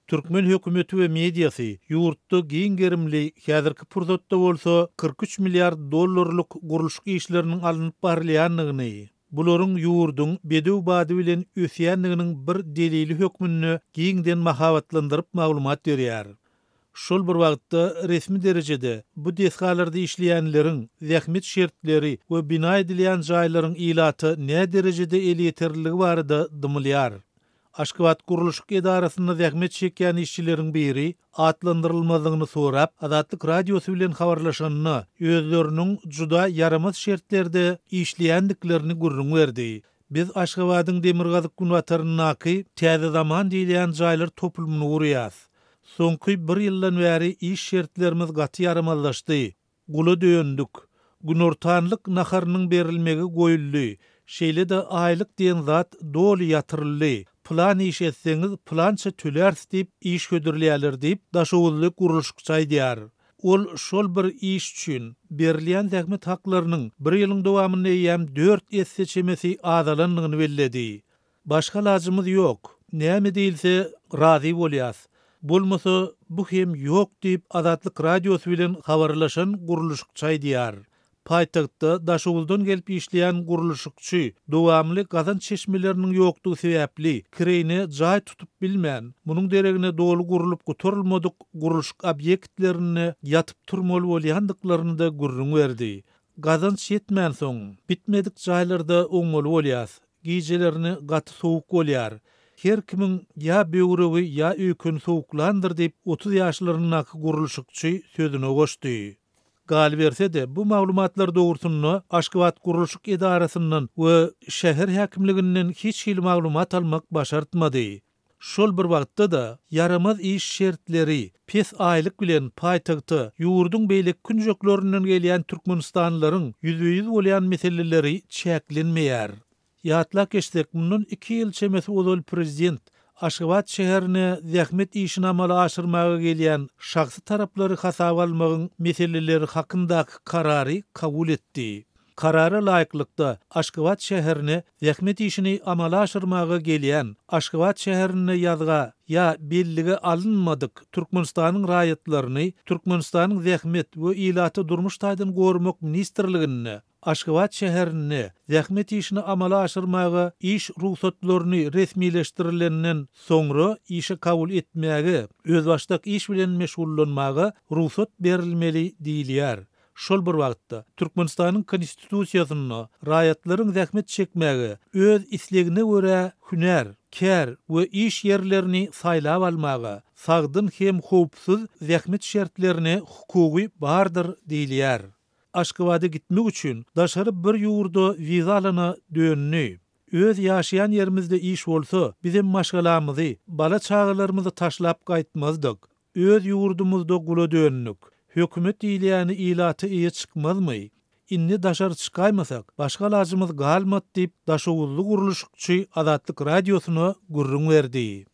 Türkmen hökümeti we mediasy ýurtda giň gerimli, häzirki pursatda bolsa 43 milliard dollarlyk gurluşyk işleriniň alnyp barylýandygyny, bularyň ýurduň bedew bady bilen ösýändiginiň bir delili hökmünde giňden mahabatlandyryp maglumat berýär. Şol bir wagtda, resmi derejede bu desgalarda işleýänleriň zähmet şertleri we bina edilýän jaýlaryň ilata näderejede elýeterliligi barada dymylýar. Aşgabat gurluşyk edarasynda zähmet çekýän işçileriň biri atlandyrylmazlygyny sorap, Azatlyk Radiosy bilen habarlaşanda, özleriniň juda ýaramaz şertlerde işleýändiklerini gürrüň berdi. Biz Aşgabadyň demirgazyk-günbataryndaky Täze zaman diýilýän jaýlar toplumyny gurýas. Soňky bir ýyldan bäri iş şertlerimiz gaty ýaramazlaşdy. Gula döndük. Günortanlyk naharynyň berilmegi goýuldy. Şeýle-de aýlyk diýen zat doly ýatyryldy. Pylan iş etseňiz, pylança töläris diýip iş hödürleýärler diýip, daşoguzly gurluşykçy aýdýar. Ol şol bir iş üçin berilýän zähmet haklarynyň bir ýylyň dowamynda eýýäm dört esse çemesi azalandygyny belledi. Başga alajymyz ýok. Näme diýilse, razy bolýas. Bolmasa, bu hem ýok diýip, Azatlyk Radiosy bilen habarlaşan gurluşykçy aýdýar. Paýtagtda Daşoguzdan gelip işleýän gurluşykçy dowamly gazanç çeşmeleriniň ýokdugy sebäpli, kireýine jaý tutup bilmän, munuň deregine doly gurlup gutarylmadyk gurluşyk obýektlerinde ýatyp-turmaly bolýandyklaryny-da gürrüň berdi. Gazanç ýetmänsoň, bitmedik jaýlarda oňmaly bolýas. Gijelerine gaty sowuk bolýar. Her kimiň ýa böwregi, ýa öýkeni sowuklandyr diýip, 30 ýaşlaryndaky gurluşykçy sözüne goşdy. Galyberse-de, bu maglumatlar dogrusynda Aşgabatgurluşyk edarasyndan we şäher häkimliginden hiç hili maglumat almak başartmady. Şol bir wagtda-da, ýaramaz iş şertleri, pes aýlyk bilen paýtagta ýurduň beýleki künjeklerinden gelýän türkmenistanlylaryň ýüzbe-ýüz bolýan meseleleri çäklenmeýär. Ýatlap geçsek, mundan iki ýyl çemesi ozal prezident Aşgabat şäherine zähmet işini amala aşyrmaga gelýän şahsy taraplary hasaba almagyň meseleleri hakyndaky karary kabul etdi. Karara laýyklykda, Aşgabat şäherine zähmet işini amala aşyrmaga gelýän, Aşgabat şäherinde ýazga ýa bellige alynmadyk Türkmenistanyň raýatlaryny Türkmenistanyň Zähmet we ilaty durmuş taýdan goramak ministrliginde, Aşgabat şäherinde zähmet işini amala aşyrmaga iş rugsatlaryny resmileşdirilenden soňra işe kabul etmäge, özbaşdak iş bilen meşgullanmaga rugsat berilmeli diýilýär. Şol bir wagtda, Türkmenistanyň Konstitusiýasynda raýatlaryň zähmet çekmäge, öz islegine görä hünär, kär we iş ýerlerini saýlap almaga, sagdyn hem howpsuz zähmet şertlerine hukugy bardyr diýilýär. Aşgabada gitmek üçin daşary bir ýurda wiza alana döndi. Öz ýaşaýan ýerimizde iş bolsa, bizem maşgalamyzy, bala-çagalarymyzy taşlap gaýtmazdyk. Öz ýurdumyzda gula döndük. Hökümet diýilýäni ilata eýe çykmazmy? Indi daşary çykaýmasak, başga alajymyz galmady diýip, daşoguzly gurluşykçy Azatlyk Radiosyna gürrüň berdi.